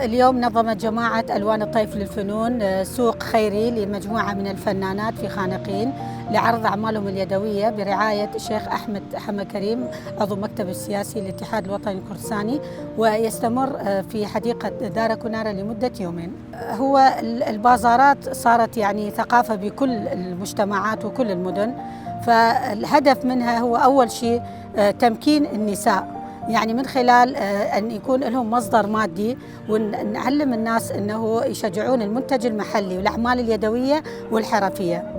اليوم نظمت جماعة ألوان الطيف للفنون سوق خيري لمجموعة من الفنانات في خانقين لعرض أعمالهم اليدوية برعاية الشيخ أحمد حما كريم عضو مكتب السياسي للاتحاد الوطني الكردستاني، ويستمر في حديقة دار كنارة لمدة يومين. هو البازارات صارت يعني ثقافة بكل المجتمعات وكل المدن، فالهدف منها هو أول شيء تمكين النساء، يعني من خلال أن يكون لهم مصدر مادي، ونعلم الناس أنه يشجعون المنتج المحلي والأعمال اليدوية والحرفية.